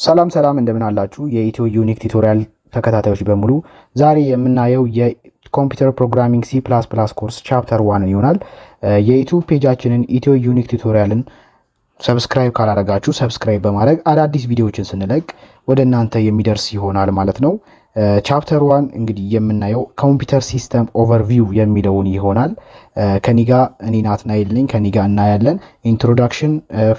ሰላም ሰላም፣ እንደምን አላችሁ የኢትዮ ዩኒክ ቱቶሪያል ተከታታዮች በሙሉ። ዛሬ የምናየው የ computer programming C++ course chapter 1 ን ይሆናል። የ YouTube page ኣችንን ኢትዮ ዩኒክ ቱቶሪያልን subscribe ካላረጋችሁ subscribe በማድረግ አዳዲስ ቪዲዮዎችን ስንለቅ ወደ እናንተ የሚደርስ ይሆናል ማለት ነው። Chapter 1 እንግዲህ የምናየው computer system overview የሚለውን ይሆናል። ከኔጋ እኔ ናትናኤል ነኝ። ከኔጋ እናያለን introduction፣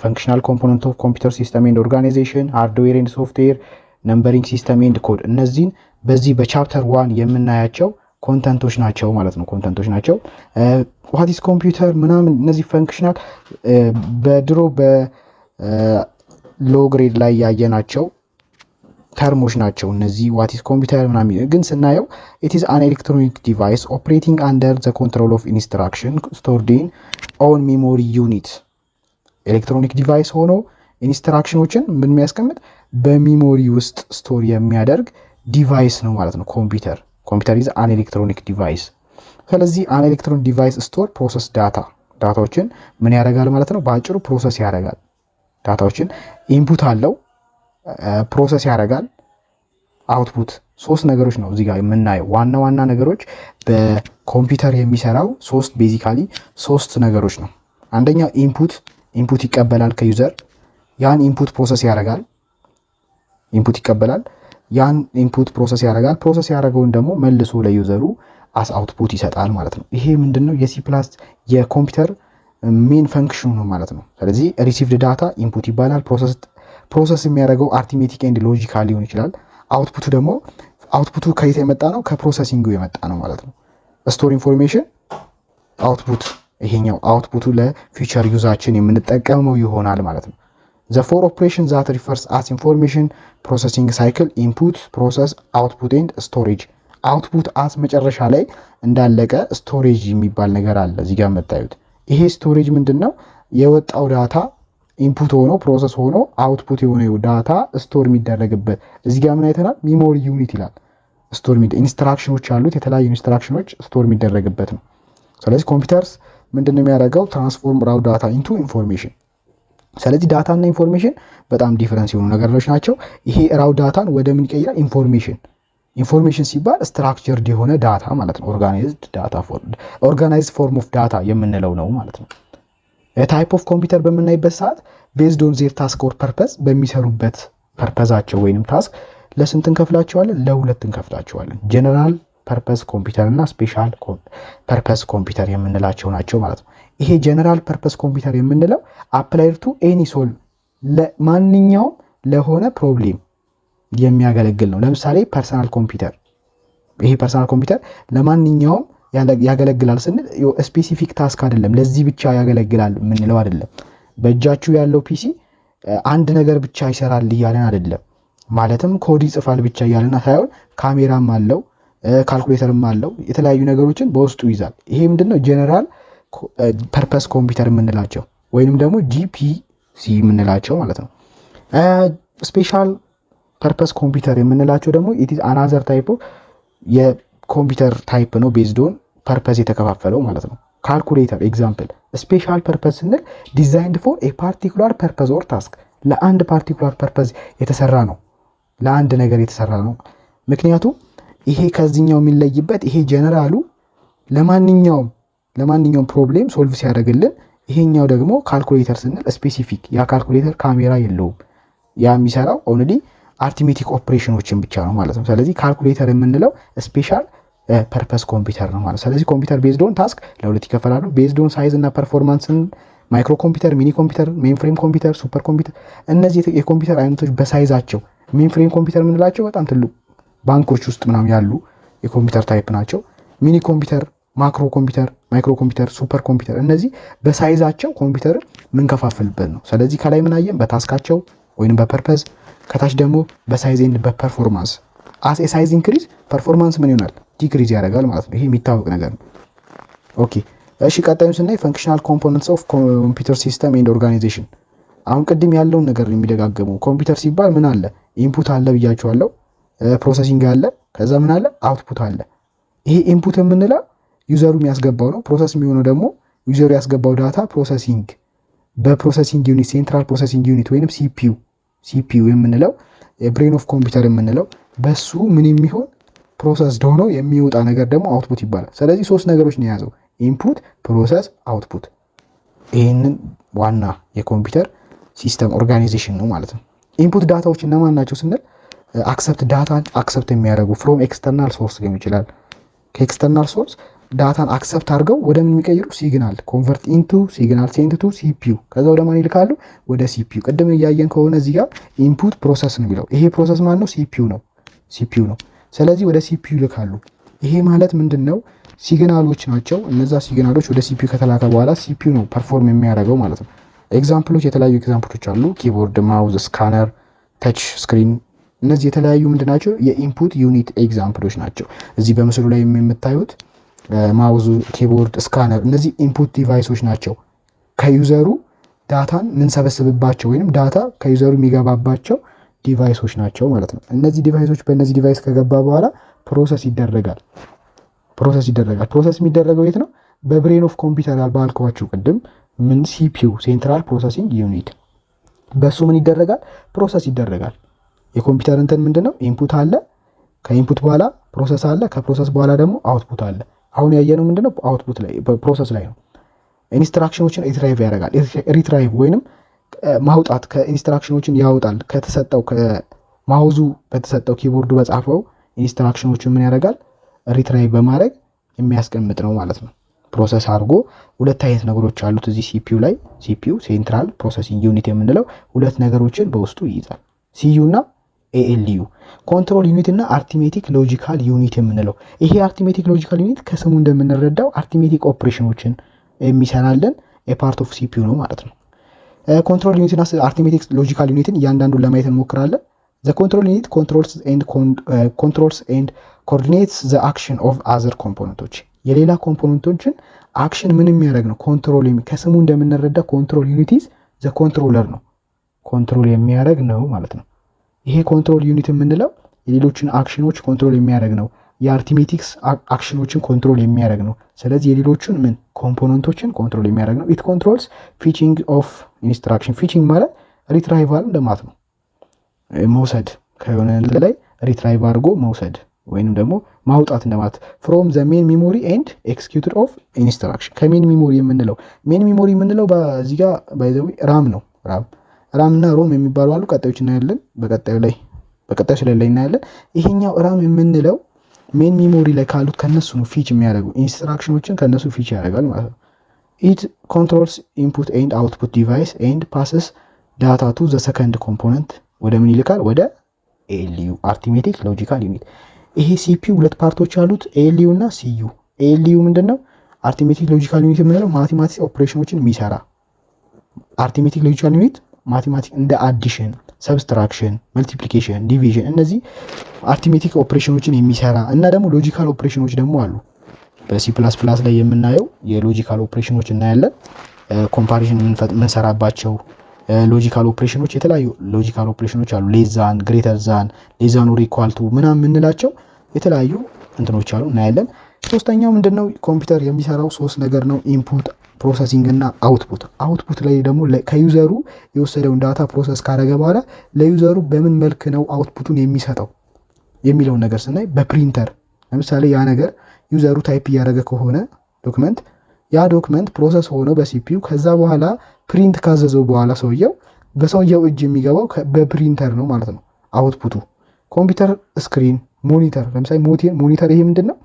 functional component of computer system and organization፣ hardware and software፣ numbering system and code፣ እነዚህን በዚህ በ chapter 1 የምናያቸው content ኦች ናቸው ማለት ነው። Content ኦች ናቸው። What is computer ምናምን፣ እነዚህ functional በድሮ በ low grade ላይ ያየናቸው term ኦች ናቸው። እነዚህ what is computer ምናምን ግን ስናየው it is an electronic device operating under the control of instruction stored in own memory unit። Electronic device ሆኖ instruction ኦችን ምን የሚያስቀምጥ፣ በ memory ውስጥ store የሚያደርግ device ነው ማለት ነው። Computer is an electronic device። ስለዚህ an electronic device store process data፣ data ዎችን ምን ያደርጋል ማለት ነው? በአጭሩ process ያደርጋል። Data ዎችን input አለው፣ process ያደርጋል፣ output፣ ሶስት ነገሮች ነው እዚህ ጋር የምናየው። ዋና ዋና ነገሮች በኮምፒውተር የሚሰራው ሶስት፣ basically ሶስት ነገሮች ነው። አንደኛው input፣ input ይቀበላል ከ user፣ ያን input process ያደርጋል። Input ይቀበላል፣ ያን input process ያደርጋል። Process ያደረገውን ደግሞ መልሶ ለ user ኡ as output ይሰጣል ማለት ነው። ይሄ ምንድነው? የ C plus የኮምፒውተር main function ኑ ነው ማለት ነው። ስለዚህ received data input ይባላል። Process የሚያደርገው arithmetic and logical ሊሆን ይችላል። Output ኡ ደግሞ፣ output ኡ ከየት የመጣ ነው? ከ processing ኡ የመጣ ነው ማለት ነው። Store information output፣ ይሄኛው output ኡ ለ future use ኣችን የምንጠቀመው ይሆናል ማለት ነው። The four operation that refers as information processing cycle: input፣ process፣ output and storage። Output as መጨረሻ ላይ እንዳለቀ storage የሚባል ነገር አለ እዚህ ጋር የምታዩት። ይሄ storage ምንድን ነው? የወጣው data input ሆኖ፣ process ሆኖ፣ output የሆነው data store የሚደረግበት። እዚህ ጋር ምን አይተናል? Memory unit ይላል። Store instruction ኦች አሉት፣ የተለያዩ instruction ኦች store የሚደረግበት ነው። ስለዚህ computers ምንድን ነው የሚያደርገው? Transform raw data into information። ስለዚህ data እና information በጣም difference የሆኑ ነገሮች ናቸው። ይሄ raw data ን ወደ ምን ይቀይራል? Information። Information ሲባል structured የሆነ data ማለት ነው። Organized data፣ organized form of data የምንለው ነው ማለት ነው። Type of computer በምናይበት ሰዓት based on their task or purpose፣ በሚሰሩበት purpose ኣቸው ወይንም task ለስንት እንከፍላቸዋለን? ለሁለት እንከፍላቸዋለን። General purpose computer እና special purpose computer የምንላቸው ናቸው ማለት ነው። ይሄ general purpose computer የምንለው applied to any solve፣ ለማንኛውም ለሆነ problem የሚያገለግል ነው። ለምሳሌ personal computer፣ ይሄ personal computer ለማንኛውም ያገለግላል ስንል specific task አይደለም፣ ለዚህ ብቻ ያገለግላል የምንለው አይደለም። በእጃችሁ ያለው PC አንድ ነገር ብቻ ይሰራል እያለን አይደለም። ማለትም ኮድ ይጽፋል ብቻ እያለን ሳይሆን ካሜራም አለው፣ ካልኩሌተርም አለው፣ የተለያዩ ነገሮችን በውስጡ ይዛል። ይሄ ምንድነው? General purpose computer የምንላቸው ወይንም ደግሞ GPC የምንላቸው ማለት ነው። Special purpose computer የምንላቸው ደግሞ it is another type የኮምፒውተር type ነው፣ based on purpose የተከፋፈለው ማለት ነው። Calculator example። Special purpose ስንል designed for a particular purpose or task፣ ለአንድ particular purpose የተሰራ ነው። ለአንድ ነገር የተሰራ ነው። ምክንያቱም ይሄ ከዚህኛው የሚለይበት ይሄ ጀነራሉ ለማንኛውም problem solve ሲያደርግልን፣ ይሄኛው ደግሞ ካልኩሌተር ስንል specific፣ ያ ካልኩሌተር ካሜራ የለውም። ያ የሚሰራው only arithmetic operation ኦችን ብቻ ነው ማለት ነው። ስለዚህ ካልኩሌተር የምንለው special purpose computer ነው ማለት ነው። ስለዚህ computer based on task ለሁለት ይከፈላሉ። Based on size እና performance ን micro computer፣ mini computer፣ mainframe computer፣ super computer። እነዚህ የኮምፒውተር አይነቶች በ size ኣቸው mainframe computer የምንላቸው በጣም ትልቅ ባንኮች ውስጥ ምናምን ያሉ የኮምፒውተር type ናቸው። Mini computer፣ macro computer፣ micro computer፣ super computer፣ እነዚህ በ size ኣቸው ኮምፒውተርን ምንከፋፍልበት ነው። ስለዚህ ከላይ ምን አየን? በ task ኣቸው ወይም በ purpose፣ ከታች ደግሞ በ size and በ performance። As size increase performance ምን ይሆናል? Decrease ያደርጋል ማለት ነው። ይሄ የሚታወቅ ነገር ነው። Okay፣ እሺ፣ ቀጣዩን ስናይ functional components of computer system and organization። አሁን ቅድም ያለውን ነገር የሚደጋገመው፣ ኮምፒውተር ሲባል ምን አለ? Input አለ ብያችኋለሁ። Processing አለ። ከዛ ምን አለ? Output አለ። ይሄ input የምንለው user ኡ የሚያስገባው ነው። Process የሚሆነው ደግሞ user ኡ ያስገባው data processing በ processing unit፣ central processing unit ወይንም CPU CPU የምንለው የ brain of computer የምንለው በሱ ምን የሚሆን process ሆኖ የሚወጣ ነገር ደግሞ output ይባላል። ስለዚህ ሶስት ነገሮች ነው የያዘው፣ input፣ process፣ output። ይህንን ዋና የኮምፒውተር system organization ነው ማለት ነው። Input data ዎች እነማን ናቸው ስንል accept data ን accept የሚያደርጉ from external source ሊሆን ይችላል። ከ external source data ን accept አድርገው ወደ ምን የሚቀይሩ signal convert into signal sent to CPU። ከዛ ወደ ማን ይልካሉ? ወደ CPU። ቅድም እያየን ከሆነ እዚህ ጋር input process ነው የሚለው። ይሄ process ማን ነው? CPU ነው። CPU ነው። ስለዚህ ወደ CPU ይልካሉ። ይሄ ማለት ምንድን ነው? Signal ኦች ናቸው። እነዛ signal ኦች ወደ CPU ከተላከ በኋላ CPU ነው perform የሚያደርገው ማለት ነው። Example ኦች የተለያዩ example ኦች አሉ። Keyboard፣ mouse፣ scanner፣ touch screen እነዚህ የተለያዩ ምንድን ናቸው? የ input unit example ኦች ናቸው። እዚህ በምስሉ ላይ የምታዩት mouse ኡ፣ keyboard፣ scanner እነዚህ input device ኦች ናቸው። ከ user ኡ data ን የምንሰበስብባቸው ወይም data ከ user ኡ የሚገባባቸው device ኦች ናቸው ማለት ነው። እነዚህ device ኦች በእነዚህ device ከገባ በኋላ process ይደረጋል። Process ይደረጋል። Process የሚደረገው የት ነው? በ brain of computer ባልኳችሁ ቅድም ምን CPU central processing unit በሱ ምን ይደረጋል? Process ይደረጋል። የኮምፒውተር እንትን ምንድን ነው? Input አለ። ከ input በኋላ process አለ። ከ process በኋላ ደግሞ output አለ። አሁን ያየነው ምንድነው? Output ላይ process ላይ ነው። Instruction ኦችን retrieve ያደርጋል። Retrieve ወይንም ማውጣት ከ instruction ኦችን ያወጣል። ከተሰጠው ከ mouse ኡ በተሰጠው keyboard ኡ በጻፈው instruction ኦችን ምን ያደርጋል? Retrieve በማድረግ የሚያስቀምጥ ነው ማለት ነው። Process አድርጎ ሁለት አይነት ነገሮች አሉት እዚህ CPU ላይ። CPU central processing unit የምንለው ሁለት ነገሮችን በውስጡ ይይዛል። CU እና ALU control unit እና arithmetic logical unit የምንለው። ይሄ arithmetic logical unit ከስሙ እንደምንረዳው arithmetic operation ኦችን የሚሰራልን የ part of CPU ነው ማለት ነው። Control unit እና arithmetic logical unit ን እያንዳንዱን ለማየት እንሞክራለን። The control unit controls and coordinates the action of other component ኦች የሌላ component ኦችን action ምን የሚያደርግ ነው? Control ከስሙ እንደምንረዳ control unit is the controller ነው። Control የሚያደርግ ነው ማለት ነው። ይሄ control unit የምንለው የሌሎችን action ኦች control የሚያደርግ ነው። የ arithmetics action ኦችን control የሚያደርግ ነው። ስለዚህ የሌሎቹን ምን component ኦችን control የሚያደርግ ነው። It controls fetching of instruction። Fetching ማለት retrieval እንደማለት ነው። መውሰድ ከሆነ ላይ retrieve አድርጎ መውሰድ ወይንም ደግሞ ማውጣት እንደማለት from the main memory and executed of instruction። ከ main memory የምንለው main memory የምንለው በዚህ ጋር by the way RAM ነው። RAM እና ROM የሚባሉ አሉ። ቀጣዮች እናያለን። በቀጣዩ ላይ በቀጣዩ ስለ ላይ እናያለን። ይሄኛው RAM የምንለው main memory ላይ ካሉት ከነሱ ነው fetch የሚያደርጉ instruction ኦችን ከነሱ fetch ያደርጋል ማለት ነው። It controls input and output device and passes data to the second component ወደ ምን ይልካል? ወደ ALU arithmetic logical unit። ይሄ CPU ሁለት part ኦች አሉት፣ ALU እና CU። ALU ምንድን ነው? Arithmetic logical unit የምንለው mathematics operation ኦችን የሚሰራ arithmetic logical unit mathematic እንደ addition፣ subtraction፣ multiplication፣ division እነዚህ arithmetic operation ኦችን የሚሰራ እና ደግሞ logical operation ኦች ደግሞ አሉ። በ C++ ላይ የምናየው የ logical operation ኦች እናያለን። Comparison የምንሰራባቸው logical operation ኦች የተለያዩ logical operation ኦች አሉ። Less than፣ greater than፣ less than or equal to ምናምን የምንላቸው የተለያዩ እንትኖች አሉ እናያለን። ሶስተኛው ምንድነው? ኮምፒውተር የሚሰራው ሶስት ነገር ነው። Input፣ processing እና output። Output ላይ ደግሞ ከ user ኡ የወሰደውን data process ካደረገ በኋላ ለ user ኡ በምን መልክ ነው output ኡን የሚሰጠው የሚለውን ነገር ስናይ በፕሪንተር ለምሳሌ ያ ነገር user ኡ type እያደረገ ከሆነ document ያ document process ሆኖ በ CPU ከዛ በኋላ print ካዘዘው በኋላ ሰውየው በሰውየው እጅ የሚገባው በፕሪንተር ነው ማለት ነው output ኡ። Computer screen monitor፣ ለምሳሌ monitor ይሄ ምንድን ነው?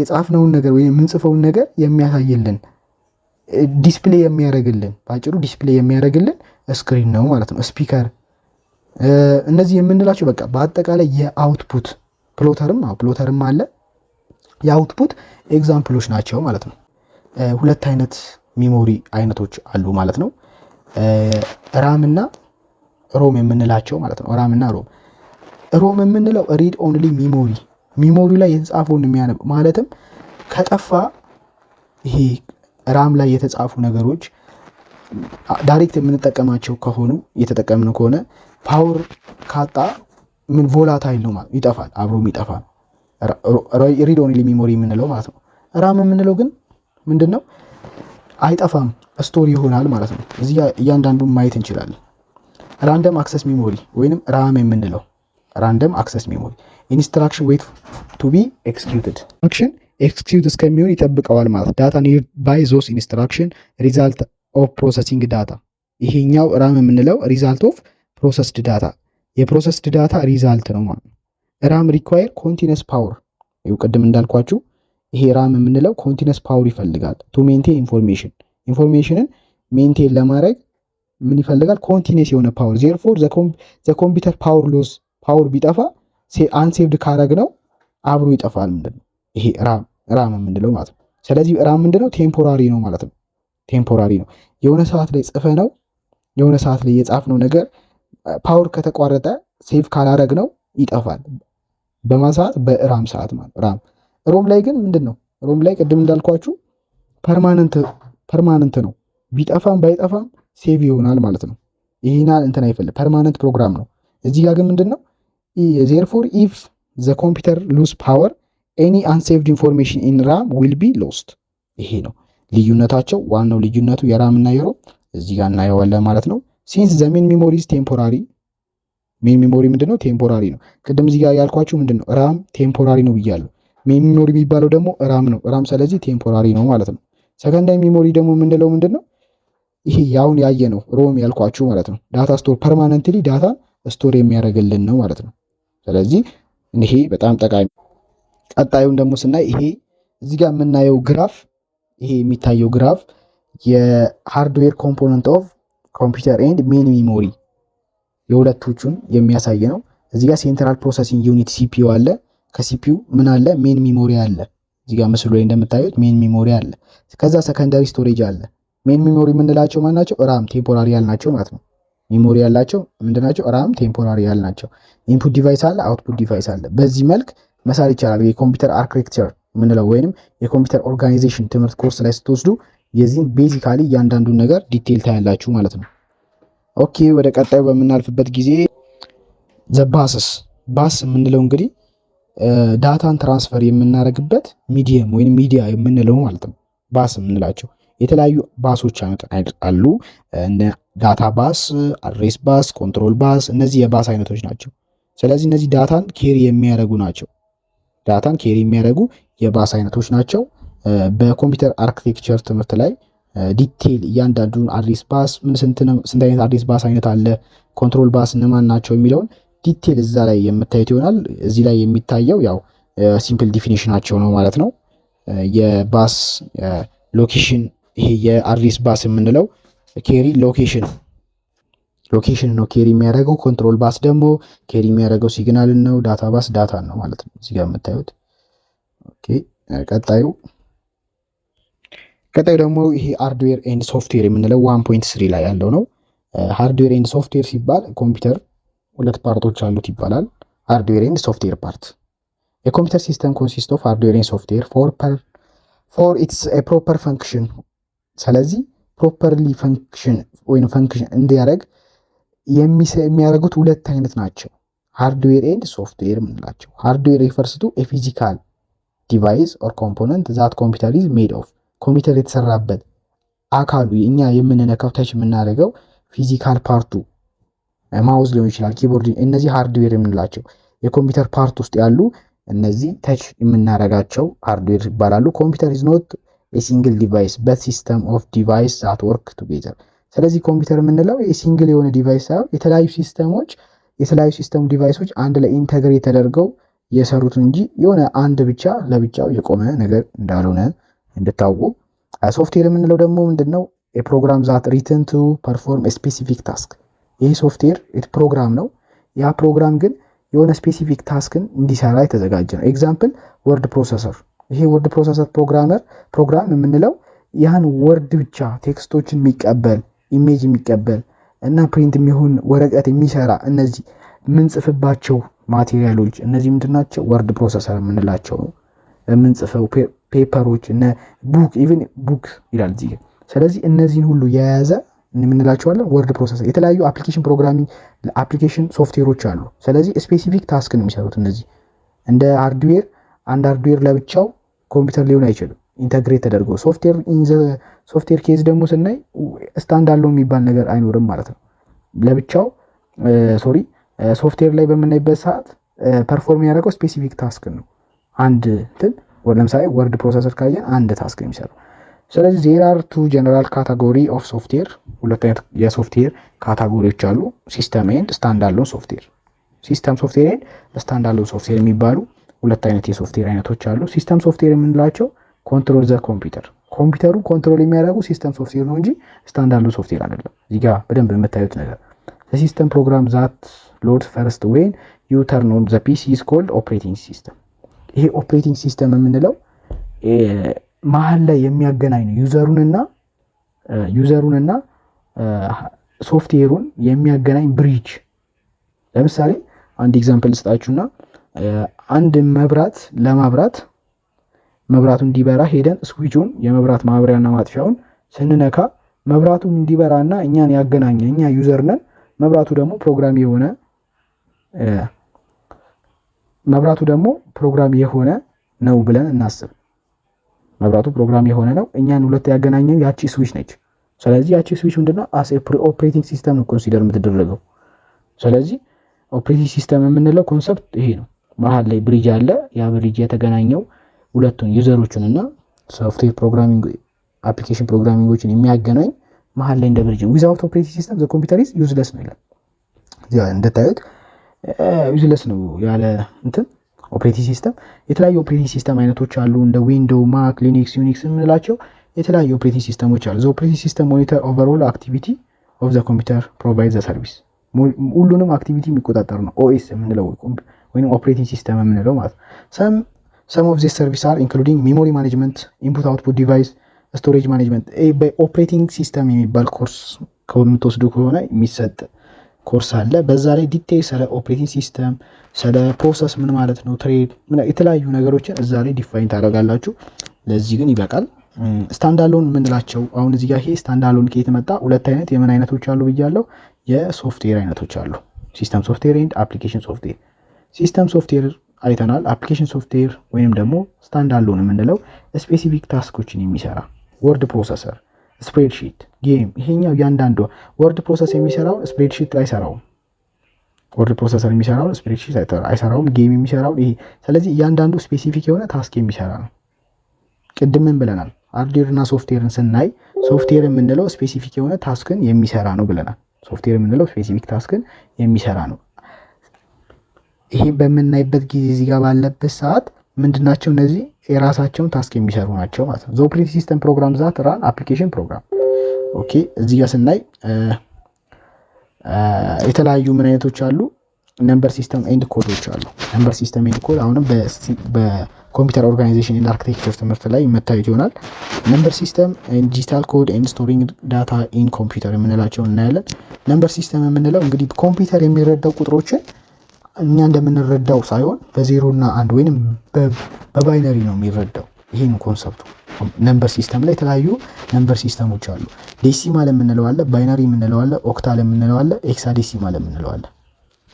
የጻፍነውን ነገር ወይም የምንጽፈውን ነገር የሚያሳይልን display የሚያደርግልን በአጭሩ display የሚያደርግልን screen ነው ማለት ነው። Speaker እነዚህ የምንላቸው በቃ በአጠቃላይ የ output plotter ም plotter ም አለ የ output example ኦች ናቸው ማለት ነው። ሁለት አይነት memory አይነቶች አሉ ማለት ነው። RAM እና ROM የምንላቸው ማለት ነው። RAM እና ROM። ROM የምንለው read only memory memory ላይ የተጻፈውን የሚያነብ ማለትም ከጠፋ ይሄ RAM ላይ የተጻፉ ነገሮች direct የምንጠቀማቸው ከሆኑ እየተጠቀምነው ከሆነ power ካጣ ምን volatile ነው ማለት ይጠፋል፣ አብሮ የሚጠፋ ነው። Read only memory የምንለው ማለት ነው። RAM የምንለው ግን ምንድን ነው? አይጠፋም፣ store ይሆናል ማለት ነው። እዚህ እያንዳንዱን ማየት እንችላለን። Random access memory ወይንም RAM የምንለው፣ random access memory instruction wait to be executed፣ instruction execute እስከሚሆን ይጠብቀዋል ማለት። Data need by those instruction, result of processing data። ይሄኛው RAM የምንለው result of processed data፣ የ processed data result ነው ማለት ነው። RAM require continuous power። ይኸው ቅድም እንዳልኳችሁ ይሄ RAM የምንለው continuous power ይፈልጋል to maintain information። Information ን maintain ለማድረግ ምን ይፈልጋል? Continuous የሆነ power። Therefore the computer power loss፣ power ቢጠፋ unsaved ካረግነው አብሮ ይጠፋል። ምንድን ነው ይሄ RAM የምንለው ማለት ነው። ስለዚህ RAM ምንድነው? Temporary ነው ማለት ነው። Temporary ነው። የሆነ ሰዓት ላይ ጽፈነው፣ የሆነ ሰዓት ላይ የጻፍነው ነገር power ከተቋረጠ save ካላረግነው ይጠፋል። በማን ሰዓት? በ RAM ሰዓት ማለት RAM። ROM ላይ ግን ምንድን ነው? ROM ላይ ቅድም እንዳልኳችሁ permanent ነው። ቢጠፋም ባይጠፋም save ይሆናል ማለት ነው። ይህናል እንትን አይፈልም፣ permanent program ነው። እዚህ ጋር ግን ምንድን ነው? Therefore if the computer lose power, any unsaved information in RAM will be lost። ይሄ ነው ልዩነታቸው። ዋናው ልዩነቱ የ RAM እና የ ROM እዚህ ጋር እናየዋለን ማለት ነው። Since the main memory is temporary። Main memory ምንድነው? Temporary ነው። ቅድም እዚህ ጋር ያልኳችሁ ምንድነው? RAM temporary ነው ብያለሁ። Main memory የሚባለው ደግሞ RAM ነው። RAM ስለዚህ temporary ነው ማለት ነው። Secondary memory ደግሞ የምንለው ምንድነው? ይሄ ያሁን ያየነው ROM ያልኳችሁ ማለት ነው። Data store permanently፣ data ን store የሚያደርግልን ነው ማለት ነው። ስለዚህ ይሄ በጣም ጠቃሚ። ቀጣዩን ደግሞ ስናይ ይሄ እዚህ ጋር የምናየው graph፣ ይሄ የሚታየው graph የ hardware component of computer and main memory የሁለቶቹን የሚያሳይ ነው። እዚህ ጋር central processing unit CPU አለ። ከ CPU ምን አለ? Main memory አለ። እዚህ ጋር ምስሉ ላይ እንደምታዩት main memory አለ። ከዛ secondary storage አለ። Main memory የምንላቸው ማን ናቸው? RAM temporary ያልናቸው ማለት ነው። Memory ያላቸው ምንድናቸው? RAM temporary ያልናቸው። Input device አለ፣ output device አለ። በዚህ መልክ መሳል ይቻላል። የ computer architecture የምንለው ወይንም የ computer organization ትምህርት ኮርስ ላይ ስትወስዱ የዚህን basically እያንዳንዱን ነገር detail ታያላችሁ ማለት ነው። Okay፣ ወደ ቀጣዩ በምናልፍበት ጊዜ the buses። Bus የምንለው እንግዲህ data ን transfer የምናደርግበት medium ወይም ሚዲያ የምንለው ማለት ነው። ባስ የምንላቸው የተለያዩ ባሶች አሉ። እንደ data bus፣ address bus፣ control bus፣ እነዚህ የባስ አይነቶች ናቸው። ስለዚህ እነዚህ data ን carry የሚያደርጉ ናቸው። Data ን carry የሚያደርጉ የባስ አይነቶች ናቸው። በ computer architecture ትምህርት ላይ detail እያንዳንዱን address bus ምን ስንት አይነት address bus አይነት አለ፣ control bus እነማን ናቸው የሚለውን detail እዛ ላይ የምታዩት ይሆናል። እዚህ ላይ የሚታየው ያው simple definition ኣቸው ነው ማለት ነው። የ bus location፣ ይሄ የ address bus የምንለው carry location ነው carry የሚያደርገው። Control bus ደግሞ carry የሚያደርገው signal ን ነው። Data bus data ን ነው ማለት ነው እዚህ ጋር የምታዩት። Okay፣ ቀጣዩ ደግሞ ይሄ hardware and software የምንለው 1.3 ላይ ያለው ነው። Hardware and software ሲባል ኮምፒውተር ሁለት part ኦች አሉት ይባላል። Hardware and software part። የ computer system consist of hardware and software for its proper function። ስለዚህ properly function ወይም function እንዲያደርግ የሚያደርጉት ሁለት አይነት ናቸው። Hardware and software የምንላቸው። Hardware refers to physical device or component that computer is made of። ኮምፒውተር የተሰራበት አካሉ፣ እኛ የምንነካው፣ touch የምናደርገው physical part ኡ mouse ሊሆን ይችላል፣ keyboard፣ እነዚህ hardware የምንላቸው የኮምፒውተር part ውስጥ ያሉ እነዚህ touch የምናደርጋቸው hardware ይባላሉ። Computer is not single device but system of device that work together። ስለዚህ ኮምፒውተር የምንለው የ single የሆነ device ሳይሆን የተለያዩ system ኦች፣ የተለያዩ system device ኦች አንድ ላይ integrate ተደርገው የሰሩትን እንጂ የሆነ አንድ ብቻ ለብቻው የቆመ ነገር እንዳልሆነ እንድታውቁ። ሶፍትዌር የምንለው ደግሞ ምንድን ነው? የ program that written to perform specific task። ይህ software program ነው። ያ ፕሮግራም ግን የሆነ specific task ን እንዲሰራ የተዘጋጀ ነው። Example word processor። ይሄ word processor program የምንለው ያን word ብቻ text ኦችን የሚቀበል፣ image የሚቀበል እና print የሚሆን ወረቀት የሚሰራ፣ እነዚህ የምንጽፍባቸው material ኦች እነዚህ ምንድን ናቸው? Word processor የምንላቸው ነው። የምንጽፈው paper ኦች እነ book፣ even book ይላል እዚህ። ስለዚህ እነዚህን ሁሉ የያዘ የምንላቸዋለን word processor። የተለያዩ application programming application software ኦች አሉ። ስለዚህ specific task ነው የሚሰሩት እነዚህ። እንደ hardware አንድ hardware ለብቻው ኮምፒውተር ሊሆን አይችልም። Integrate ተደርጎ software case ደግሞ ስናይ stand alone የሚባል ነገር አይኖርም ማለት ነው። ለብቻው Sorry፣ ሶፍትዌር ላይ በምናይበት ሰዓት perform ያደረገው specific task ነው። አንድ እንትን ለምሳሌ word processor ካየን አንድ task ነው የሚሰራው። ስለዚህ there are two general category of software። ሁለት አይነት የ software category ዎች አሉ። System and standalone software። System software and standalone software የሚባሉ ሁለት አይነት የሶፍትዌር አይነቶች አሉ። System software የምንላቸው control the computer፣ ኮምፒውተሩ control የሚያደርጉ system software ነው እንጂ standalone software አይደለም። እዚህ ጋ በደንብ የምታዩት ነገር system program that load first when you turn on the PC is called operating system። ይሄ operating system የምንለው መሀል ላይ የሚያገናኝ ነው። user ኡንና ሶፍትዌሩን የሚያገናኝ bridge። ለምሳሌ አንድ example ልስጣችሁና አንድ መብራት ለማብራት፣ መብራቱ እንዲበራ ሄደን switch ኡን፣ የመብራት ማብሪያና ማጥፊያውን ስንነካ መብራቱ እንዲበራና እኛን ያገናኘ እኛ user ነን። መብራቱ ደግሞ ፕሮግራም የሆነ ነው ብለን እናስብ። መብራቱ ፕሮግራም የሆነ ነው። እኛን ሁለት ያገናኘን ያቺ switch ነች። ስለዚህ ያቺ switch ምንድነው? As operating system ነው consider የምትደረገው። ስለዚህ operating system የምንለው concept ይሄ ነው። መሀል ላይ bridge አለ። ያ bridge የተገናኘው ሁለቱን user ኦቹን እና software programming፣ application programming ኦችን የሚያገናኝ መሀል ላይ እንደ bridge ነው። Without operating system the computer is useless ነው ይላል። እንደታዩት useless ነው ያለ እንትን operating system። የተለያዩ operating system አይነቶች አሉ። እንደ Window፣ Mac፣ Linux፣ Unix የምንላቸው የተለያዩ operating system ኦች አሉ። The operating system monitor overall activity of the computer፣ provide the service፣ ሁሉንም activity የሚቆጣጠር ነው OS የምንለው ወይም operating system የምንለው ማለት ነው። Some of this service are including memory management፣ input output device፣ storage management። በ operating system የሚባል ኮርስ ከምትወስዱ ከሆነ የሚሰጥ ኮርስ አለ። በዛ ላይ detail ስለ operating system፣ ስለ process ምን ማለት ነው፣ thread፣ የተለያዩ ነገሮችን እዛ ላይ define ታደርጋላችሁ። ለዚህ ግን ይበቃል። Standalone የምንላቸው አሁን እዚህ ጋር ይሄ standalone ከየት መጣ? ሁለት አይነት የምን አይነቶች አሉ ብያለሁ። የሶፍትዌር አይነቶች አሉ። System software and application software። System software አይተናል። Application software ወይም ደግሞ standalone የምንለው specific task ኦችን የሚሰራ word processor፣ spreadsheet፣ game። ይሄኛው እያንዳንዱ word process የሚሰራውን spreadsheet አይሰራውም። Word processor የሚሰራውን spreadsheet አይሰራውም። Game የሚሰራውን ይሄ። ስለዚህ እያንዳንዱ specific የሆነ task የሚሰራ ነው። ቅድም ምን ብለናል? Hardware እና ሶፍትዌርን ስናይ ሶፍትዌር የምንለው specific የሆነ task ን የሚሰራ ነው ብለናል። ሶፍትዌር የምንለው specific task ን የሚሰራ ነው። ይሄ በምናይበት ጊዜ እዚህ ጋር ባለበት ሰዓት ምንድናቸው እነዚህ? የራሳቸውን task የሚሰሩ ናቸው ማለት ነው። The operating system program that run application program። Okay፣ እዚህ ጋር ስናይ የተለያዩ ምን አይነቶች አሉ? Number system and code ኦች አሉ። Number system and code አሁንም በ computer organization and architecture ትምህርት ላይ የምታዩት ይሆናል። Number system and digital code and storing data in computer የምንላቸው እናያለን። Number system የምንለው እንግዲህ ኮምፒውተር የሚረዳው ቁጥሮችን እኛ እንደምንረዳው ሳይሆን በዜሮ እና አንድ ወይንም በ binary ነው የሚረዳው። ይሄ ነው concept ኡ። Number system ላይ የተለያዩ number system ኦች አሉ። Decimal የምንለው አለ፣ binary የምንለው አለ፣ octal የምንለው አለ፣ hexadecimal የምንለው አለ።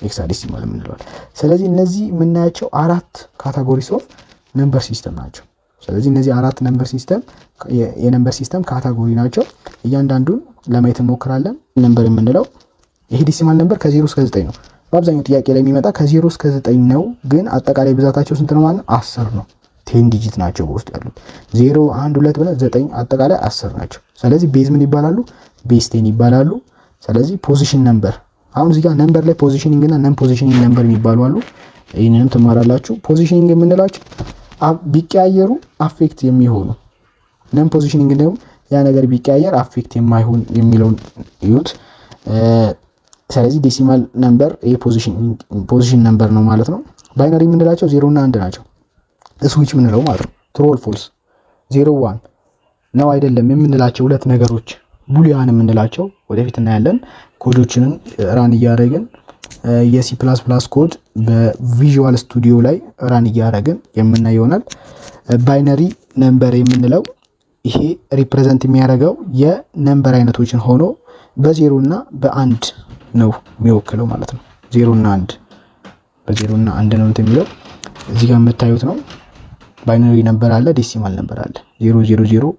Hexadecimal የምንለው አለ። ስለዚህ እነዚህ የምናያቸው አራት categories of number system ናቸው። ስለዚህ እነዚህ አራት number system የ number system category ናቸው። እያንዳንዱን ለማየት እንሞክራለን። Number የምንለው ይሄ decimal number ከ0 እስከ 9 ነው። በአብዛኛው ጥያቄ ላይ የሚመጣ ከ0 እስከ 9 ነው። ግን አጠቃላይ ብዛታቸው ስንት ነው ማለት ነው? 10 ነው። 10 digit ናቸው በውስጡ ያሉት፣ 0፣ 1፣ 2 ብለን 9፣ አጠቃላይ 10 ናቸው። ስለዚህ base ምን ይባላሉ? Base 10 ይባላሉ። ስለዚህ position number፣ አሁን እዚህ ጋር number ላይ positioning እና non positioning number የሚባሉ አሉ። ይህንንም ትማራላችሁ። Positioning የምንላቸው ቢቀያየሩ affect የሚሆኑ፣ non positioning ደግሞ ያ ነገር ቢቀያየር affect የማይሆን የሚለውን እዩት። ስለዚህ decimal number ይሄ position number ነው ማለት ነው። Binary የምንላቸው ዜሮ እና አንድ ናቸው። Switch የምንለው ማለት ነው። True or false፣ 0 1 ነው አይደለም የምንላቸው ሁለት ነገሮች boolean የምንላቸው ወደፊት እናያለን። Code ኦችንን run እያደረግን የ C++ code በ Visual Studio ላይ run እያደረግን የምናይ ይሆናል። Binary number የምንለው ይሄ represent የሚያደርገው የ number አይነቶችን ሆኖ በዜሮ እና በአንድ ነው የሚወክለው ማለት ነው። ዜሮ እና አንድ፣ በዜሮ እና አንድ ነው እንትን የሚለው እዚህ ጋር የምታዩት ነው። Binary number አለ፣ decimal number አለ። 0 0 0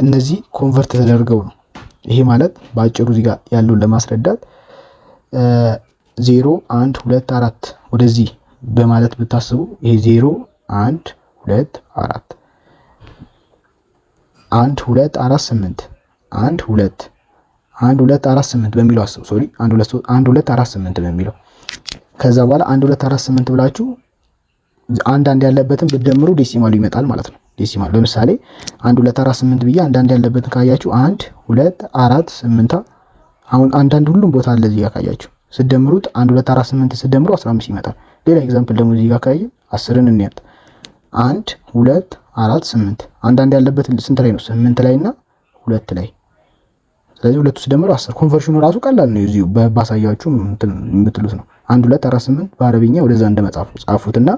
እነዚህ convert ተደርገው ነው። ይሄ ማለት በአጭሩ እዚህ ጋር ያለውን ለማስረዳት 0 1 2 4 ወደዚህ በማለት ብታስቡ ይሄ 0 1 2 4 1 2 4 8 1 2 1 2 4 8 በሚለው አስቡ። Sorry፣ 1 2 1 2 4 8 በሚለው። ከዛ በኋላ 1 2 4 8 ብላችሁ አንድ አንድ ያለበትን ብትደምሩ decimal ኡ ይመጣል ማለት ነው። Decimal ለምሳሌ 1 2 4 8 ብዬ አንድ አንድ ያለበትን ካያችሁ 1 2 4 8። አሁን አንድ አንድ ሁሉም ቦታ አለ። እዚህ ጋር ካያችሁ ስትደምሩት 1 2 4 8 ስትደምሩ 15 ይመጣል። ሌላ example ደግሞ እዚህ ጋር ካየን 10ን እንያት። 1 2 4 8 አንድ አንድ ያለበት ስንት ላይ ነው? 8 ላይ እና ሁለት ላይ። ስለዚህ ሁለቱ ሲደምሩ 10። Conversion ኑ ራሱ ቀላል ነው። እዚሁ ባሳያችሁ የምትሉት ነው። 1 2 4 8 በአረብኛ ወደዛ እንደመጻፉ ጻፉትና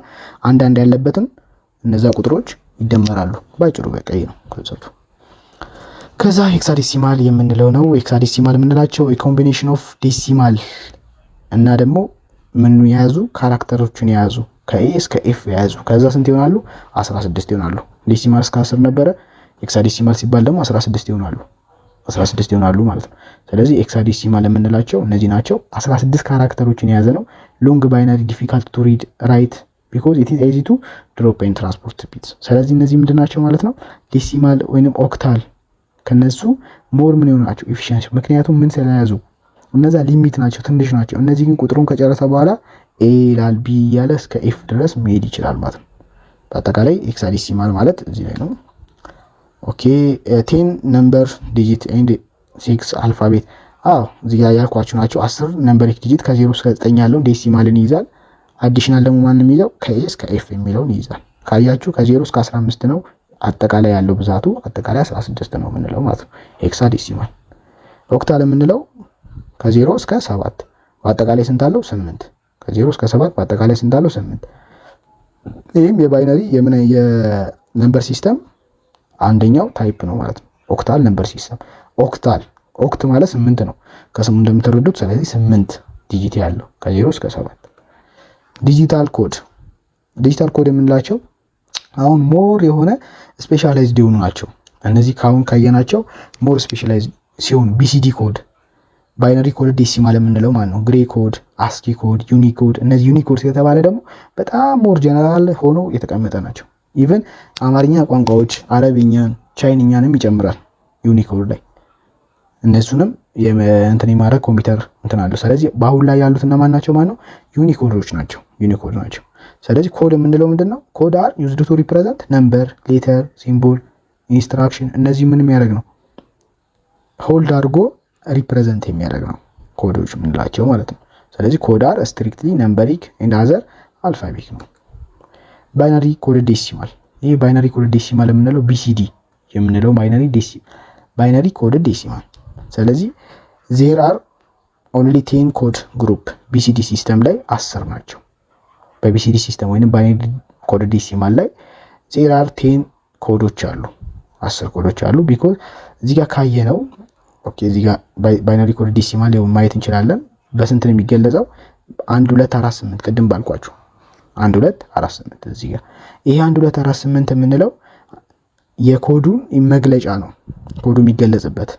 አንድ አንድ ያለበትን እነዛ ቁጥሮች ይደመራሉ። ባጭሩ በቃ ይሄ ነው concept ኡ። ከዛ hexadecimal የምንለው ነው። Hexadecimal የምንላቸው combination of decimal እና ደግሞ ምን የያዙ፣ character ኦችን የያዙ፣ ከ A እስከ F የያዙ። ከዛ ስንት ይሆናሉ? 16 ይሆናሉ። Decimal እስከ 10 ነበረ። Hexadecimal ሲባል ደግሞ 16 ይሆናሉ። 16 ይሆናሉ ማለት ነው። ስለዚህ hexadecimal የምንላቸው እነዚህ ናቸው። 16 character ኦችን የያዘ ነው። Long binary, difficult to read, write because it is easy to drop and transport bits። ስለዚህ እነዚህ ምንድን ናቸው ማለት ነው? Decimal ወይንም octal ከነሱ more ምን የሆኑ ናቸው? Efficiency። ምክንያቱም ምን ስለያዙ፣ እነዛ limit ናቸው፣ ትንሽ ናቸው። እነዚህ ግን ቁጥሩን ከጨረሰ በኋላ A ይላል፣ B እያለ እስከ F ድረስ መሄድ ይችላል ማለት ነው። በአጠቃላይ hexadecimal ማለት እዚህ ላይ ነው። Okay, 10 number digit and 6 alphabet። አዎ፣ እዚህ ጋር ያልኳችሁ ናቸው። 10 numeric digit ከ0 እስከ 9 ያለውን decimal ን ይይዛል። Additional ደግሞ ማንም የሚይዘው ከ A እስከ F የሚለውን ይይዛል። ካያችሁ ከ0 እስከ 15 ነው አጠቃላይ ያለው ብዛቱ፣ አጠቃላይ 16 ነው የምንለው ማለት ነው። Hexadecimal። Octal የምንለው ከ0 እስከ 7 በአጠቃላይ ስንት አለው? 8። ከ0 እስከ 7 በአጠቃላይ ስንት አለው? 8። ይህም የ binary የምን የ number system አንደኛው type ነው ማለት ነው። Octal number system፣ octal፣ oct ማለት ስምንት ነው ከስሙ እንደምትረዱት። ስለዚህ 8 digit ያለው ከ0 እስከ 7። Digital code። Digital code የምንላቸው አሁን more የሆነ specialized የሆኑ ናቸው። እነዚህ ከአሁን ካየናቸው more specialized ሲሆኑ BCD code፣ binary code decimal የምንለው ማለት ነው። Gray code፣ ASCII code፣ Unicode። እነዚህ Unicode ከተባለ ደግሞ በጣም more general ሆኖ የተቀመጠ ናቸው። Even አማርኛ ቋንቋዎች፣ አረብኛን፣ ቻይንኛንም ይጨምራል Unicode ላይ። እነሱንም እንትን የማድረግ ኮምፒውተር እንትን አለው። ስለዚህ በአሁን ላይ ያሉት እነማን ናቸው ማለት ነው? Unicode ኦች ናቸው። Unicode ናቸው። ስለዚህ ኮድ የምንለው ምንድን ነው? Code are used to represent number፣ letter፣ symbol፣ instruction። እነዚህ ምን የሚያደርግ ነው? Hold አድርጎ represent የሚያደርግ ነው ኮዶች የምንላቸው ማለት ነው። ስለዚህ code are strictly numeric and other alphabetic ነው። Binary code decimal። ይህ binary code decimal የምንለው BCD የምንለው binary code decimal። ስለዚህ there are only 10 code group። BCD system ላይ 10 ናቸው። በ BCD system ወይም binary code decimal ላይ there are 10 ኮዶች አሉ፣ 10 ኮዶች አሉ። Because እዚህ ጋር ካየነው፣ okay፣ እዚህ ጋር binary code decimal ማየት እንችላለን። በስንት ነው የሚገለጸው? 1 2 4 8፣ ቅድም ባልኳችሁ 1 2 4 8። እዚህ ጋር ይሄ 1 2 4 8 የምንለው የኮዱን መግለጫ ነው። ኮዱ የሚገለጽበት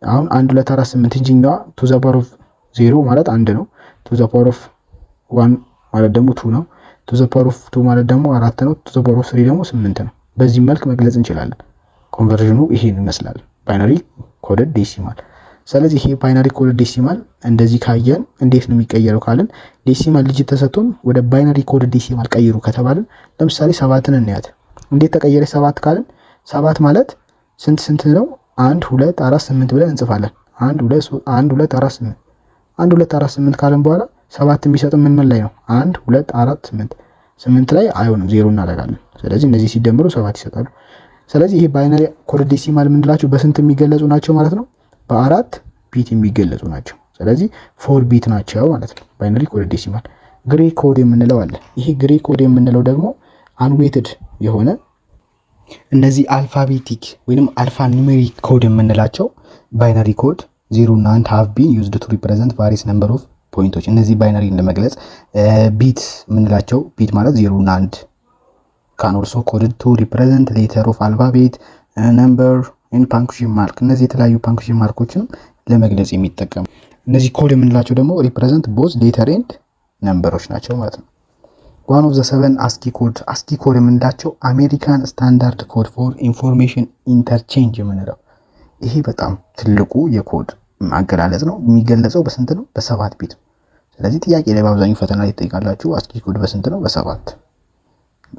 አሁን 1 2 4 8 እንጂኛዋ two the power of 0 ማለት አንድ ነው። Two the power of 1 ማለት ደግሞ two ነው። Two the power of 2 ማለት ደግሞ አራት ነው። Two the power of 3 ደግሞ ስምንት ነው። በዚህ መልክ መግለጽ እንችላለን። Conversion ኑ ይሄን ይመስላል። Binary coded decimal። ስለዚህ ይሄ binary coded decimal እንደዚህ ካየን እንዴት ነው የሚቀየረው ካልን፣ decimal digit ተሰጥቶን ወደ binary coded decimal ቀይሩ ከተባልን ለምሳሌ ሰባትን እንያት። እንዴት ተቀየረ ሰባት ካልን፣ ሰባት ማለት ስንት ስንት ነው? 1 2 4 8 ብለን እንጽፋለን። 1 2 1 2 4 8፣ 1 2 4 8 ካልን በኋላ ሰባት የሚሰጥ ምን ምን ላይ ነው? 1 2 4 8። ስምንት ላይ አይሆንም፣ ዜሮ እናደርጋለን። ስለዚህ እነዚህ ሲደምሩ ሰባት ይሰጣሉ። ስለዚህ ይሄ binary code decimal የምንላቸው በስንት የሚገለጹ ናቸው ማለት ነው? በአራት bit የሚገለጹ ናቸው። ስለዚህ 4 bit ናቸው ማለት ነው። Binary code decimal። Gray code የምንለው አለ። ይሄ gray code የምንለው ደግሞ unweighted የሆነ፣ እነዚህ alphabetic ወይም alphanumeric code የምንላቸው binary code 0 እና አንድ have been used to represent various number of point ኦች። እነዚህ binary ን ለመግለጽ bit የምንላቸው፣ bit ማለት ዜሮ እና አንድ፣ can also coded to represent letter of alphabet, number and punctuation mark። እነዚህ የተለያዩ punctuation mark ኦችንም ለመግለጽ የሚጠቀሙ። እነዚህ ኮድ የምንላቸው ደግሞ represent both letter and number ኦች ናቸው ማለት ነው። One of the seven ASCII code። ASCII code የምንላቸው American Standard Code for Information Interchange የምንለው ይሄ በጣም ትልቁ የኮድ አገላለጽ ነው። የሚገለጸው በስንት ነው? በ7 bit። ስለዚህ ጥያቄ ላይ በአብዛኛው ፈተና ላይ ትጠይቃላችሁ። ASCII code በስንት ነው? በሰባት።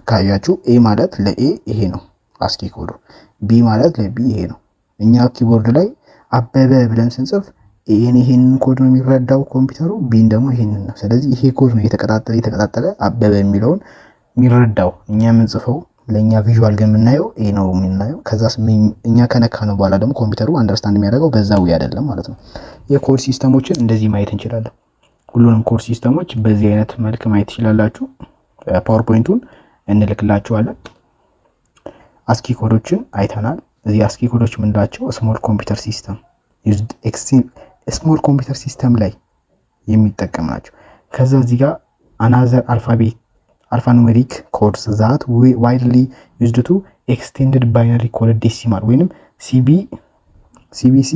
ካያችሁ A ማለት ለ A ይሄ ነው ASCII code ኡ፣ B ማለት ለ B ይሄ ነው። እኛ keyboard ላይ አበበ ብለን ስንጽፍ A ን ይሄንን ኮድ ነው የሚረዳው ኮምፒውተሩ፣ B ን ደግሞ ይሄንን ነው። ስለዚህ ይሄ ኮድ ነው እየተቀጣጠለ እየተቀጣጠለ አበበ የሚለውን የሚረዳው። እኛ የምንጽፈው ለእኛ visual ግን የምናየው A ነው የምናየው። ከዛ እኛ ከነካነው በኋላ ደግሞ ኮምፒውተሩ understand የሚያደርገው በዛ way አይደለም ማለት ነው። የ code system ኦችን እንደዚህ ማየት እንችላለን። ሁሉንም code system ኦች በዚህ አይነት መልክ ማየት ትችላላችሁ። PowerPoint ኡን እንልክላችኋለን። ASCII code ኦችን አይተናል። እዚህ ASCII code ኦች የምንላቸው small computer system፣ small computer system ላይ የሚጠቀም ናቸው። ከዛ እዚህ ጋር another alphabet alphanumeric codes that widely used to extended binary code decimal ወይንም CB CBC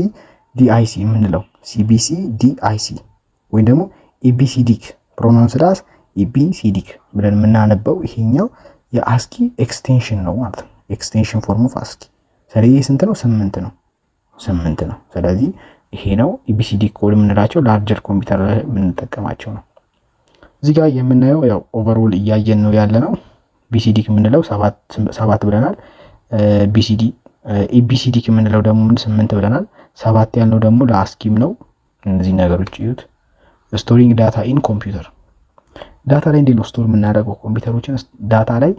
DIC የምንለው፣ CBC DIC ወይም ደግሞ EBCDIC፣ pronounced as EBCDIC ብለን የምናነበው ይሄኛው የ ASCII extension ነው ማለት ነው። Extension form of ASCII። ስለዚህ ስንት ነው? ስምንት ነው። ስምንት ነው። ስለዚህ ይሄ ነው EBCDIC code የምንላቸው larger ኮምፒውተር ላይ የምንጠቀማቸው ነው። እዚህ ጋር የምናየው ያው overall እያየን ነው ያለ ነው። BCDIC የምንለው ሰባት ብለናል። BCD EBCDIC የምንለው ደግሞ ስምንት ብለናል። ሰባት ያልነው ደግሞ ለ ASCII ም ነው። እነዚህ ነገሮች እዩት። Storing data in computer፣ data ላይ እንዴት ነው store የምናደርገው? ኮምፒውተሮችን data ላይ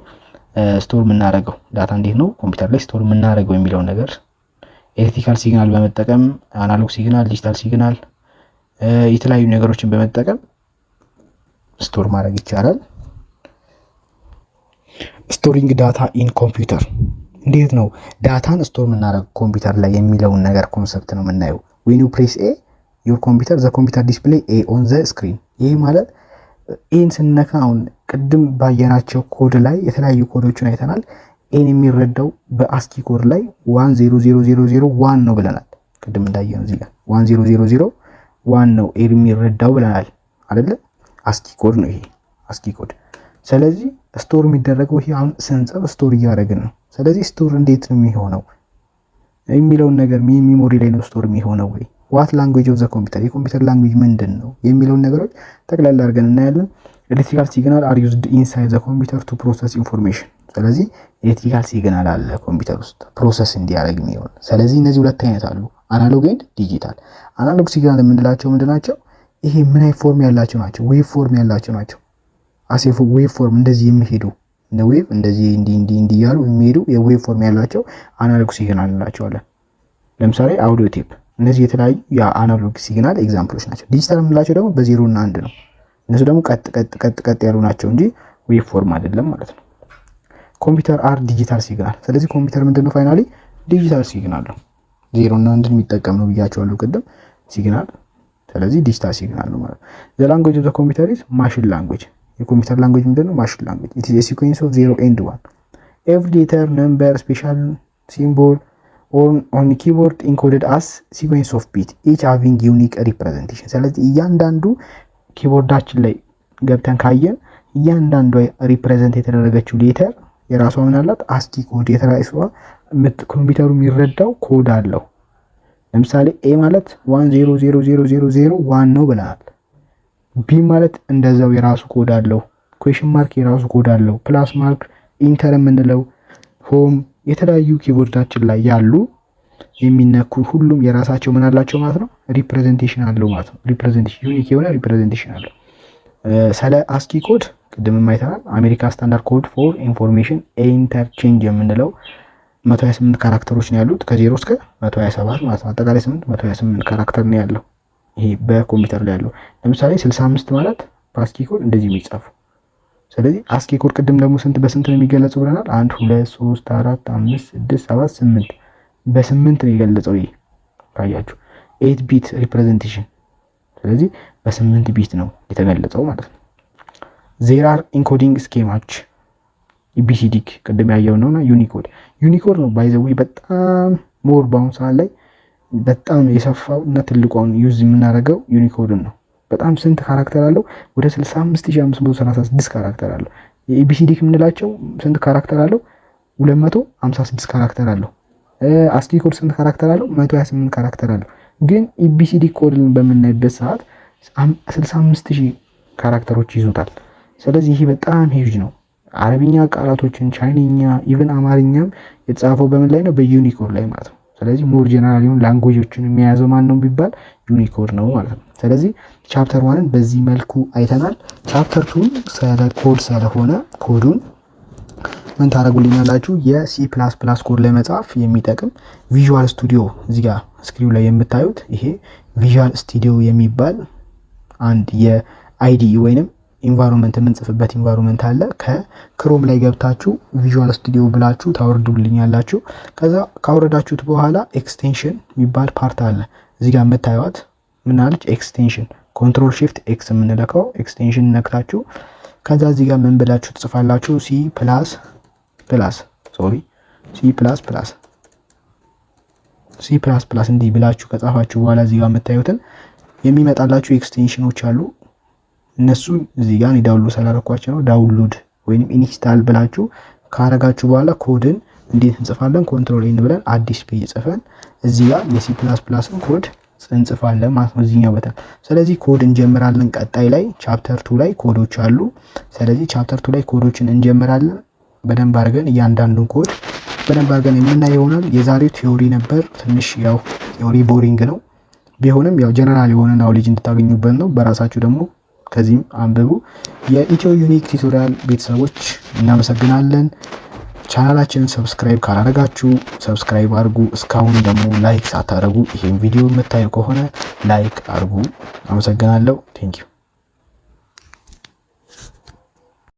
store የምናደርገው፣ data እንዴት ነው ኮምፒውተር ላይ store የምናደርገው የሚለውን ነገር electrical signal በመጠቀም፣ analog signal፣ digital signal፣ የተለያዩ ነገሮችን በመጠቀም store ማድረግ ይቻላል። Storing data in computer፣ እንዴት ነው data ን store የምናደርገው ኮምፒውተር ላይ የሚለውን ነገር concept ነው የምናየው። When you press A your computer, the computer display A on the screen። ይህ ማለት A ን ስንነካ አሁን ቅድም ባየናቸው ኮድ ላይ የተለያዩ ኮዶችን አይተናል። A ን የሚረዳው በ ASCII code ላይ 100001 ነው ብለናል። ቅድም እንዳየነው እዚህ ጋር 10001 ነው A የሚረዳው ብለናል አይደለ? ASCII code ነው ይሄ ASCII code። ስለዚህ store የሚደረገው ይሄ አሁን ስንጽፍ store እያደረግን ነው። ስለዚህ store እንዴት ነው የሚሆነው የሚለውን ነገር memory ላይ ነው store የሚሆነው ወይ፣ what language of the computer፣ የኮምፒውተር language ምንድን ነው የሚለውን ነገሮች ጠቅላላ አድርገን እናያለን። Electrical signal are used inside the computer to process information። ስለዚህ electrical signal አለ ኮምፒውተር ውስጥ process እንዲያደርግ የሚሆን። ስለዚህ እነዚህ ሁለት አይነት አሉ፣ analog and digital። Analog signal የምንላቸው ምንድን ናቸው? ይሄ ምን አይነት form ያላቸው ናቸው? Wave form ያላቸው ናቸው። As a wave form እንደዚህ የሚሄዱ፣ እንደ wave እንደዚህ እንዲህ እንዲህ እንዲህ እያሉ የሚሄዱ የ wave form ያላቸው analog signal እንላቸዋለን። ለምሳሌ audio tape፣ እነዚህ የተለያዩ የ analog signal example ኦች ናቸው። ዲጂታል የምንላቸው ደግሞ በዜሮ እና አንድ ነው። እነሱ ደግሞ ቀጥ ቀጥ ቀጥ ቀጥ ያሉ ናቸው እንጂ wave form አይደለም ማለት ነው። Computer are digital signal። ስለዚህ ኮምፒውተር ምንድነው? Finally digital signal ነው። ዜሮ እና አንድን የሚጠቀም ነው ብያቸዋለሁ ቅድም signal። ስለዚህ digital signal ነው ማለት ነው። The language of the computer is machine language። የኮምፒውተር language ምንድነው? Machine language, it is a sequence of zero and one. Every letter, number, special symbol on keyboard encoded as sequence of bit, each having unique representation። ስለዚህ እያንዳንዱ keyboard ኣችን ላይ ገብተን ካየን እያንዳንዷ represent የተደረገችው letter የራሷ ምን አላት? ASCII code፣ የራሷ ኮምፒውተሩ የሚረዳው ኮድ አለው። ለምሳሌ A ማለት 1000001 ነው ብለናል። B ማለት እንደዛው የራሱ ኮድ አለው። Question mark የራሱ ኮድ አለው። Plus mark፣ enter የምንለው፣ home፣ የተለያዩ keyboard ኣችን ላይ ያሉ የሚነኩ ሁሉም የራሳቸው ምን አላቸው ማለት ነው፣ representation አለው ማለት ነው። Representation፣ unique የሆነ representation አለው። ስለ ASCII code ቅድም አይተናል። American Standard Code for Information Interchange የምንለው 128 character ኦች ነው ያሉት፣ ከ0 እስከ 127 ማለት ነው። አጠቃላይ 8 128 character ነው ያለው ይሄ በኮምፒውተር ላይ ያለው። ለምሳሌ 65 ማለት በ ASCII code እንደዚህ የሚጻፉ። ስለዚህ ASCII code ቅድም ደግሞ ስንት በስንት ነው የሚገለጸው ብለናል? አንድ፣ ሁለት፣ ሶስት፣ አራት፣ አምስት፣ ስድስት፣ ሰባት፣ ስምንት፣ በስምንት ነው የገለጸው። ይሄ ካያችሁ 8 bit representation። ስለዚህ በስምንት bit ነው የተገለጸው ማለት ነው። There are encoding scheme ኦች፣ EBCDIC ቅድም ያየው ነውና Unicode። Unicode ነው by the way በጣም more በአሁኑ ሰዓት ላይ በጣም የሰፋው እና ትልቋን use የምናደርገው Unicode ን ነው። በጣም ስንት character አለው? ወደ 65,536 character አለው። የ EBCDIC የምንላቸው ስንት character አለው? 256 character አለው። ASCII code ስንት character አለው? 128 character አለው። ግን EBCDIC code ን በምናይበት ሰዓት 65,000 character ኦች ይዙታል። ስለዚህ ይሄ በጣም huge ነው። አረብኛ ቃላቶችን፣ ቻይንኛ፣ even አማርኛም የተጻፈው በምን ላይ ነው? በ Unicode ላይ ማለት ነው። ስለዚህ more general የሆኑ language ኦችን የሚያዘው ማን ነው ቢባል Unicode ነው ማለት ነው። ስለዚህ chapter one ን በዚህ መልኩ አይተናል። Chapter two ን ስለ ኮድ ስለሆነ ኮዱን ምን ታደርጉልኛላችሁ? የ C++ code ለመጻፍ የሚጠቅም Visual Studio፣ እዚህ ጋር screen ኑ ላይ የምታዩት ይሄ Visual Studio የሚባል አንድ የ IDE ወይንም environment የምንጽፍበት environment አለ። ከ Chrome ላይ ገብታችሁ Visual Studio ብላችሁ ታወርዱልኛላችሁ። ከዛ ካወረዳችሁት በኋላ extension የሚባል part አለ። እዚህ ጋር የምታዩት ምናለች extension፣ Control Shift X የምንለካው extension ነክታችሁ ከዛ እዚህ ጋር ምን ብላችሁ ትጽፋላችሁ? C plus plus፣ sorry፣ C plus plus፣ C plus plus እንዲህ ብላችሁ ከጻፋችሁ በኋላ እዚህ ጋር የምታዩትን የሚመጣላችሁ extension ኖች አሉ። እነሱን እዚህ ጋር download ስላደረኳቸው ነው። Download ወይም install ብላችሁ ካረጋችሁ በኋላ ኮድን እንዴት እንጽፋለን? Control N ብለን አዲስ page ጽፈን እዚህ ጋር የ C++ ን ኮድ እንጽፋለን ማለት ነው እዚህኛው button። ስለዚህ ኮድ እንጀምራለን። ቀጣይ ላይ chapter two ላይ ኮዶች አሉ። ስለዚህ chapter two ላይ ኮዶችን እንጀምራለን። በደንብ አድርገን እያንዳንዱን ኮድ በደንብ አድርገን የምናየው ይሆናል። የዛሬው theory ነበር። ትንሽ ያው theory boring ነው፣ ቢሆንም ያው ጀነራል የሆነ knowledge እንድታገኙበት ነው። በራሳችሁ ደግሞ ከዚህም አንብቡ። የ Ethio Unique Tutorial ቤተሰቦች እናመሰግናለን። ቻናላችንን subscribe ካላደረጋችሁ subscribe አድርጉ። እስካሁን ደግሞ like ሳታደርጉ ይሄን ቪዲዮ የምታዩ ከሆነ like አድርጉ። አመሰግናለሁ። Thank you.